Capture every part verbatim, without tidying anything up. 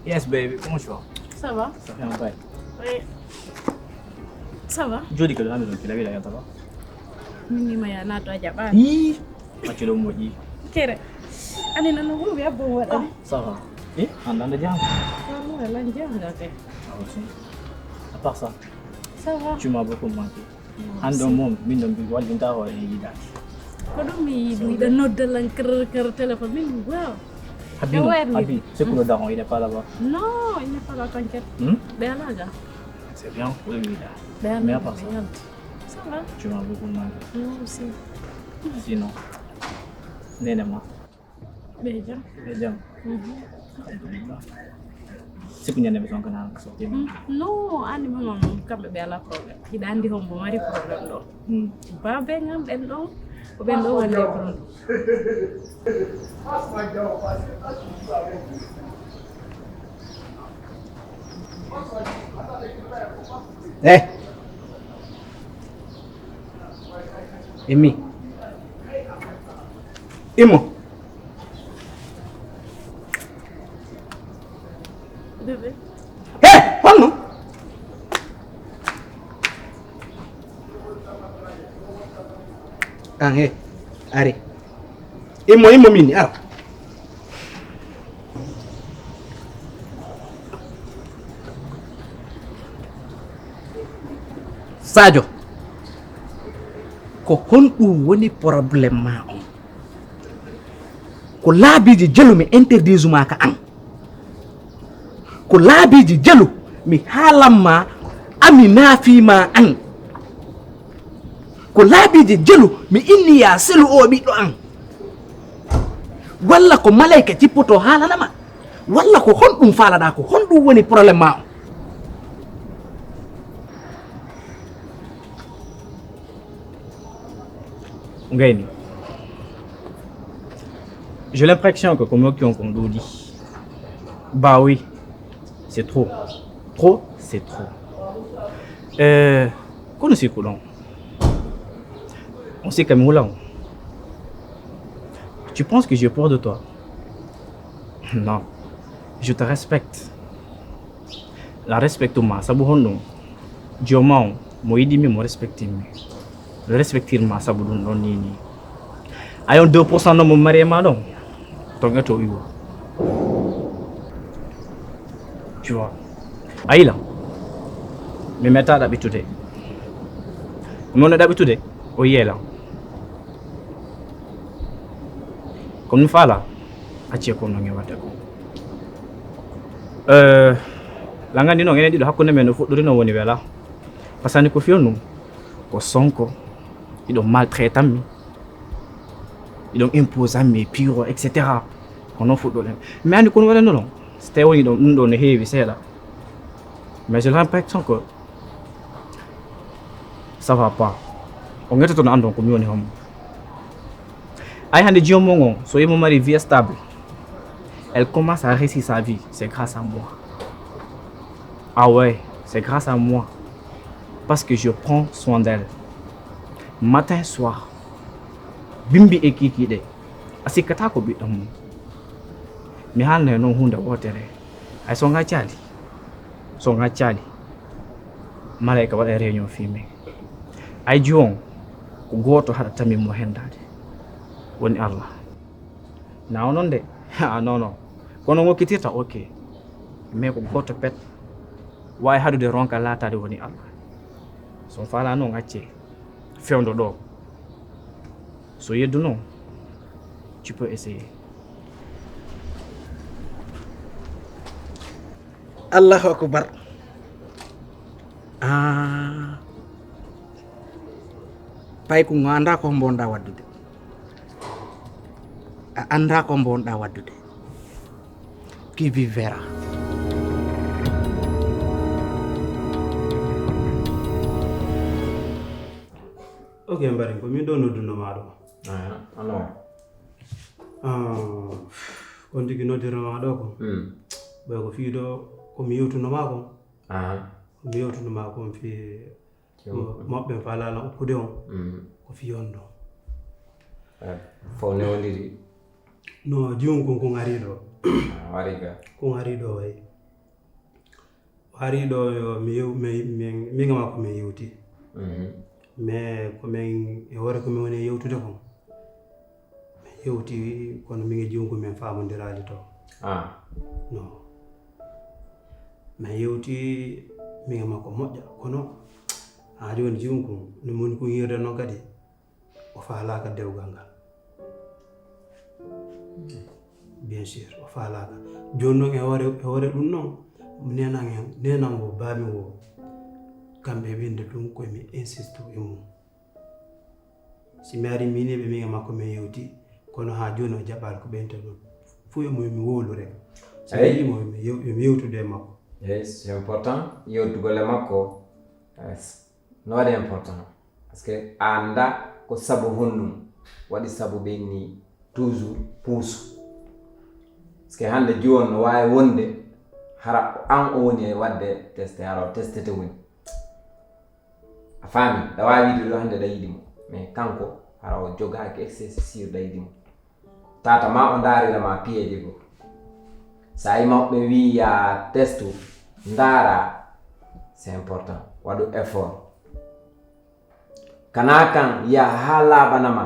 Yes, baby, comment tu vas? Ça va? Ça fait un bail. Oui. Ça va? Jodi que l'ami donc il avait la yataba. Mini maya na to jaba. Ih, ma ci do moji. Kere. Ani na no ya bo wada. Ça va. Eh, andanda jam. Kamu la jam da te. Ah aussi. À part ça, ça va. Tu m'as beaucoup manqué. Hande on moom min ɗon mbi wallinta hoore e yiidaaki. Ko ɗum mi yiɗi yiɗa nodda lan kr kr téléphone min waaw. Habino, Habi, c'est que le daron il n'est pas là-bas. Non, il n'est pas là, t'inquiète. Hmm? Ɓe alaa ga. C'est bien, oui, oui, là. Mais à part ça, ça va. Tu m'as beaucoup manqué. Moi aussi. Sinon, Nene ma. Ɓe jam. Ɓe jam. Alhamdulillah. Siku ñande ɓe sonkana sotti. Non, anndi mo noon kamɓe ɓe alaa problème. Hiɗa anndi hombo mari problème ɗo. Baabe ngam ɓen ɗon ko ɓen ɗo wonde problème. Eh. Immi. Immo. Bébé. He, honno? An he, ari. Immo, immo min, ara. Sadio, ko honɗum woni problème ma on? Ko laabiiji jelu mi interdise ma ka an. Ko laabiiji jelu mi haalan ma ami naafii ma an. Ko laabiiji jelu mi inni ya selu o ɓiɗɗo an. Walla ko maleyka jippoto haalana ma? Walla ko honɗum faalaɗa ko honɗum woni problème ma on? Ngayni. J'ai l'impression que comme qui on conduit. Bah oui, c'est trop. Trop, c'est trop. Euh, qu'on ne s'écoute. On sait comme on. Tu penses que j'ai peur de toi? Non. Je te respecte. La respecte ma sabu honɗum? Jooma on mo yiɗi mi, mo respecte mi. Respectir ma sabu ɗum ɗon ni ni. Ayon deux pour cent non mo mari e ma ɗon. Ton eto iwo. Tu vois. Ayila. Mi meta ɗaɓɓitude. Mi wona ɗaɓɓitude o yeelan. Kono mi faala acce ko non e wadde ko. Euh, la ngandi non enen ɗiɗo hakkunde men no fuɗɗori non woni wela. Parce que ko fiyon ɗum ko sonko iɗo maltraitan mi. Iɗon imposan mi piro et cetera. Ko non fuɗɗoɗen. Mais andi kono waɗanno non. So tawi woni ɗon ɗum ɗo no heewi seeɗa. Mais j'ai l'impression que ça va pas. On ngetoto no andon ko mi woni homo. Ay hande jiyom mon on so imo mari vie stable. Elle commence à réussir sa vie, c'est grâce à moi. Ah ouais, c'est grâce à moi. Parce que je prends soin d'elle. Matin, soir. Bimbi e kikiɗe. A sikkata ko ɓiɗɗo mum. Mi haalna e noon huunde wootere. Ay so ngaccaali. So ngaccaali. Malayka waɗa réunion fii men. Ay joon ko gooto haɗata min mo hendaade. Woni Allah. Na o noon de. Ah, non, non. Kono ngokkitirta, ok. Mais ko gooto pet. Waawi haɗude ronka laataade woni Allah. So on faalaa noon, accee. Fewndo ɗo. So yedduno, tu peux essayer. Allahu akbar. Ah. Pay ko annda ko mbonɗa waddude. A annda ko mbonɗa waddude. Qui vivra. Ok, mbaɗen ko min ɗo nodduno ma ɗo. Ah, alors. Ah, kon tigi noddirno ma ɗo ko. Hmm. Ɓay ko fii ɗo ko mi yewtuno ma ko. Ah. Ko mi yewtuno ma ko on fii mo-, moɓɓe faalala oppude on. Hmm. Ko fii on ɗo. Eh, fof newondiri. No, jiwon kon ko ngari ɗo. Ah, wari ga. Ko ngari ɗo, way. Ari ɗo yo mi yew- mi- min min e makko min yewti. Mais ko min e hoore ko min woni e yewtude kon. Min yewti kono min e jiwun ko min faamondiraali to. Ah. No. Min yewti min e makko moƴƴa kono haa jooni jiwun ko no min woni ko yirde noon kadi. O faalaaka dewgal ngal. Bien sûr o faalaaka. Jooni noon e hoore e hoore ɗum noon nenan en nenan o baami o kamɓe ɓe nde ɗum koye mi insiste e mum. Si mi ari miniɓe min e makko min yewti kono haa jooni o jaɓaali ko ɓeynta ɗum. Fof yomo mi wowlu rek. Si mi yimo yomi yewtude e makko. Yes, c'est important. Yewtugol e makko. Yes. No waɗi important. Parce que a annda ko sabu honɗum waɗi sabu ɓenni toujours puusu. Parce que hannde jooni no waawi wonde hara ko an o woni e waɗde testé hara o testete woni. A faami? Ɗa waawi wiide ɗo hannde ɗa yiɗi mo mais kanko hara o jogaaki excès sur ɗa yiɗi mo. Tata ma o ndaarira ma piyeeje goo. So a yi mawɓe wii ya testu ndaara. C'est important waɗu effort. Kana kan ya haa laaɓana ma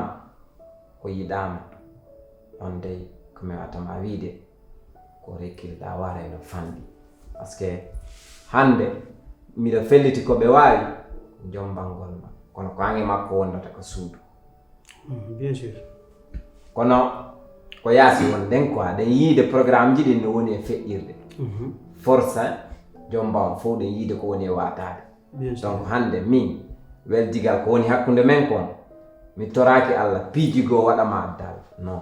o yiɗaama. On dey ko mi watama wiide ko rekkirɗa wara eno fanɗi. Parce que hannde miɗo felliti ko ɓe waawi jombangol ma kono ko ange makko wondata ko suudu. Bien sûr. Kono ko yaasi won nden quoi ɗen yiide programme ji ɗin no woni e feƴƴirde. Forsa jomba on fof ɗen yiide ko woni e wataade. Donc hannde min weldigal ko woni hakkunde men kon mi toraaki allah piiji goo waɗama addal non.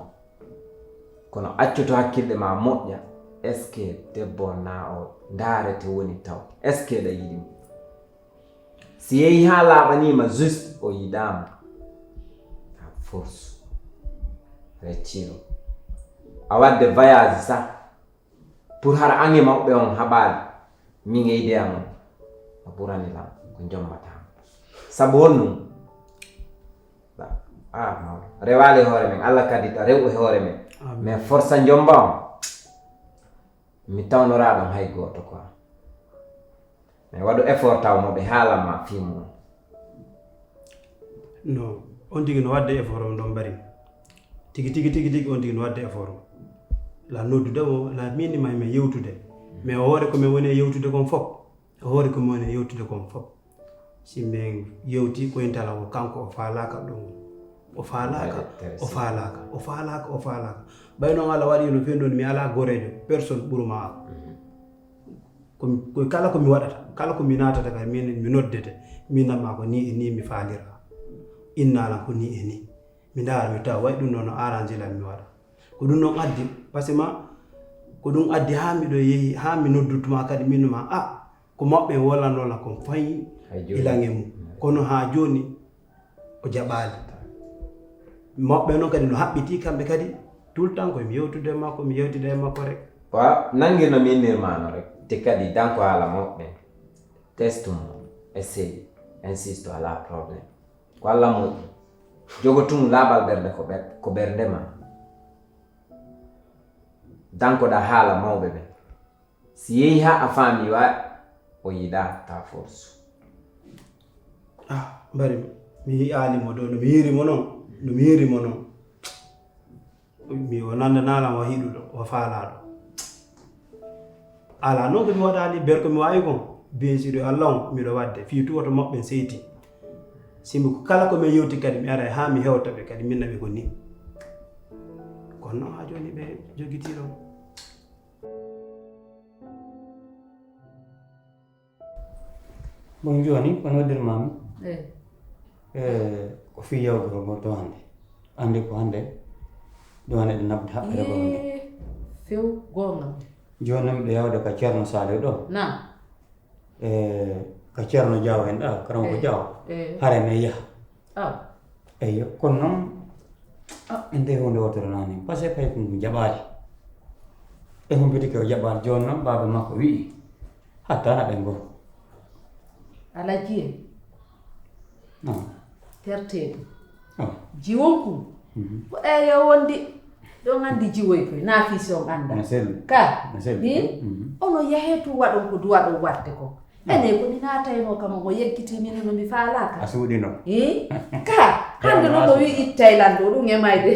Kono accu to hakkilɗe ma moƴƴa est ce que debbo na o ndaarete woni taw est ce que ɗa yiɗi mo? Si yehi haa laaɓaniima juste o yiɗaama a force recciro a waɗde voyage sah pour hara ange mawɓe on haɓaali min e idée am on no ɓurani lan ko jommataa sabu honɗum? Ah, rewaali e hoore men allah kadi ta rew e hoore men mais forsa jomba on mi tawnoraa ɗon hay gooto quoi. Mais waɗu effort taw mo ɓe haalan ma fii mum. No on tigi no waɗde effort on ɗon mbari tigi tigi tigi tigi on tigi no waɗde effort on la noddude mo la minima men yewtude mais o hoore ko min woni e yewtude kon fof o hoore ko min woni e yewtude kon fof si min yewti ko intala o kanko o faalaaka ɗum o faalaaka o faalaaka o faalaaka o faalaaka ɓay noon allah waɗi no fenndoni mi alaa goreejo personne ɓuruma am ko kala ko mi waɗata kala ko mi naatata kay min mi noddete min namma ko ni e ni mi faalira innalan ko ni e ni mi ndaara mi tawa way ɗum noon no arrangé lan mi waɗa ko ɗum noon addi parce que ma ko ɗum addi haa miɗo yehi haa mi noddutuma kadi min ma a ko maɓɓe wollanoola kon fayi ilan e mum kono haa jooni o jaɓaali. Mawɓe ɓe noon kadi no haɓɓitii kamɓe kadi tout le temps ko mi yewtude e makko mi yewtida e makko rek. Wa nanngir no mi innirmaano rek te kadi danko haala mawɓe ɓen testu mo essaye insisto alaa problème ko Alla moƴƴi jogo tun laaɓal ɓernde ko ɓernde ma dankoɗaa haala mawɓe ɓen. Si yehi haa a faami wa o yiɗaa ta force. Ah, mbari mi yi'aali mo ɗo no mi yiiri mo noon no mi yiiri mo noon mi o nanndanaalan wa hiɗuɗo wa faalaaɗo alaa noon ko mi waɗaali ber ko mi waawi kon bien sûr yo allah on miɗo waɗde fii tu woto moɓɓen seyti simi ko kala ko min yewti kadi mi aray haa mi hewta ɓe kadi min naɓe ko ni kono noon haa jooni ɓe jogitii ɗon Bon jooni ko noddirmaami eh, ko fii yawgoro ngo to hannde anndi ko hannde ɗo hannde ɗo nabde haɓɓere ko hannde few goonga jooni noon miɗo yawde ka ceerno saliw ɗo na eh, ka ceerno diaw en ɗa karam ko diaw hare men yaha Aw. Eyyo, kono noon en nde huunde wootere naani par ce que kay ko ɗum jaɓaali. E humpitike o jaɓaali jooni noon baaba makko wi'i hatta na ɓe ngoo. Alaa jiye. Non. Terteeɗo. Oh. Jiwonku. Mhm. Ko eyo wondi. Ɗon anndi jiwoy koy, naa fii si on annda. No selli. Ka? No selli. Hi? Mhm. Ono yahee tu waɗon ko duwaɗon waɗde ko. Ene ko mi naataynoo kam, o yeggiti min no mi faalaaka. A suuɗino. Hi? Ka? Hannde no mo wi'i ittay lan ɗo, ɗum e mayde.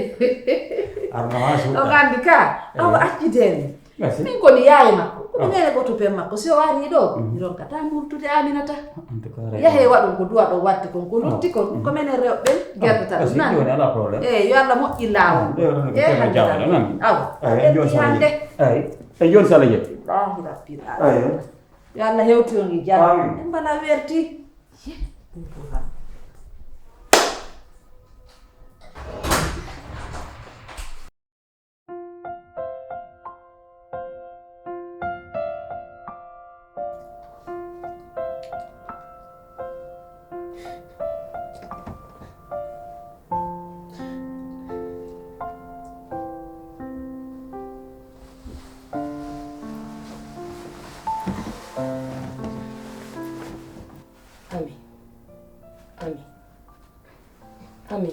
Arno maa suuɗa. On anndi ka? Awa acciden. Merci. Min ko mi yaye makko. Ko mi nene goto pen makko. Si o ari ɗo, mi ronkata murtude Aminata. En tout cas, yahe waɗon ko duwa ɗo watte kon, ko lutti kon, ko menen rewɓe ɓen gerdata ɗum. Merci, nan. Joni ala problème. Eh, yo Allah moƴƴin laawol. Ah, ɗo ɗon ko eh, teno hannde jawɗo, nan. Awa. Eh, en joni sala hannde. Eh, en joni sala je. Billahi rabbil alamin. Eh. Yo Allah hewti on e jam. Amin. En mbala werti. Ye, ɗum ko lan. Ami. Ami. Ami.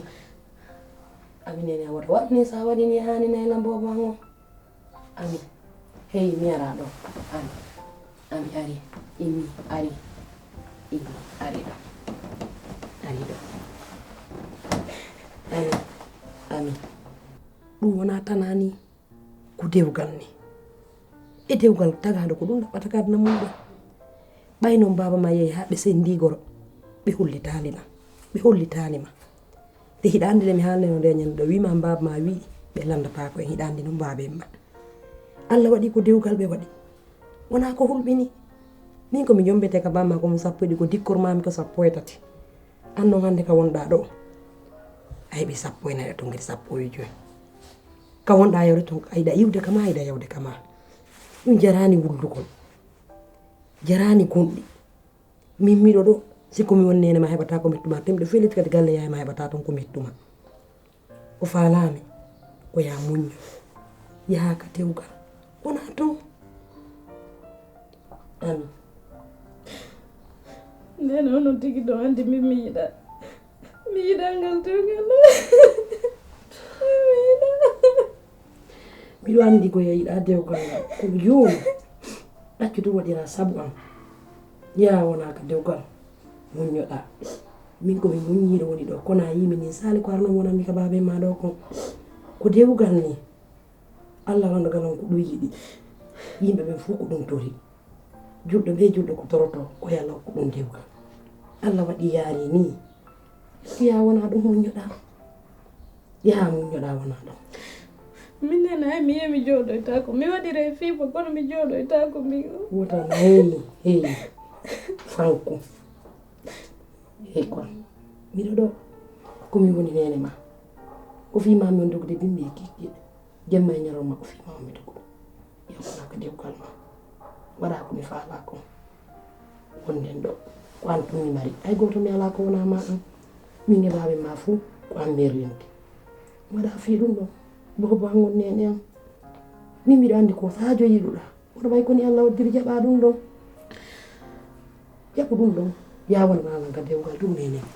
Ami nene a wota waɗ ni sa waɗi ni hani nay lam bobo ango. Ami. Hey mi ara ɗo. Ami. Ami ari. Imi ari. Imi ari ɗo. Ari ɗo. Ami. Ami. Ɗum wona tanani. Ko dewgal ni. E dewgal tagaaɗo ko ɗum ɗaɓɓata ka aduna mum ɗo. Ɓay noon baaba ma yehi haa ɓe senndi goro, ɓe hollitaali ma, ɓe hollitaali ma. Nde hiɗa anndi nde mi haalnayno nde ñande ɗo, wiima baaba ma wi'i ɓe lanndataako en, hiɗa anndi noon baaba en ma. Allah waɗi ko dewgal ɓe waɗi. Wonaa ko hulɓini. Min ko mi jombete ka baaba ma ko mo sappo e ɗiɗi, ko dikkor maami ko sappo e tati. An noon hannde ka wonɗaa ɗo, a heɓi sappo e nayi, a tongiri sappo e joyi. Ka wonɗaa yawde toon, a yiɗa iwde kama, a yiɗa yawde kama. Ɗum jaraani wullugol. Jaraani gonɗi. Min miɗo ɗo, si ko mi woni neene ma heɓataa ko mettu ma, temɗo felit kadi galle yaay ma heɓataa toon ko mettu ma. O faalaami, ko yaa muñño. Yahaa ka dewgal. Wonaa toon. Ami. Ndeen onon tigi ɗo anndi min mi yiɗa. Mi yiɗa ngal dewgal. Mi yiɗa. Miɗo anndi ko a yiɗa dewgal ngal. Ko jooni. Accu ɗum waɗira sabu am. Yaa wonaa ka dewgal. Muññoɗaa. Min ko mi muññiiɗo woni ɗo. Kono a yii min nii saali ko arno wonanmi ka baabe ma ɗo kon. Ko dewgal nii. Allah wano galan ko ɗum yiɗi. Yimɓe ɓen fof ko ɗum tori. Julɗo be julɗo ko toroto, ko yo Allah hokku ɗum dewgal. Allah waɗi yaari nii. Fiya wona ɗum muññoɗaa. Yaha muññoɗaa wona ɗum. Min nene hay mi yehi mi jooɗoytaako. Mi waɗiray fiiba kono mi jooɗoytaako min. Wota nayi, hey. Fanko. Hey quoi. Miɗo ɗo. Ko mi woni neene ma. Ko fii ma mi on dogude bimbi e kikiɗe. Jemma e ñalawma ko fii ma on mi dogude. Yawtanaka dewgal ma. Waɗa ko mi faalaa kon. Wonden ɗo. Ko an tun mi mari. Hay gooto mi alaa ko wonaa ma an. Min e baabe ma fuu ko an merlinki. Waɗa fii ɗum ɗon. Bobo an on neene am. Min miɗo anndi ko sajo yiɗuɗaa. Woto ɓay koni Allah waddiri jaɓa ɗum ɗon. Jaɓu ɗum ɗon. Ya won ma lan ka dewgal ɗum neene am.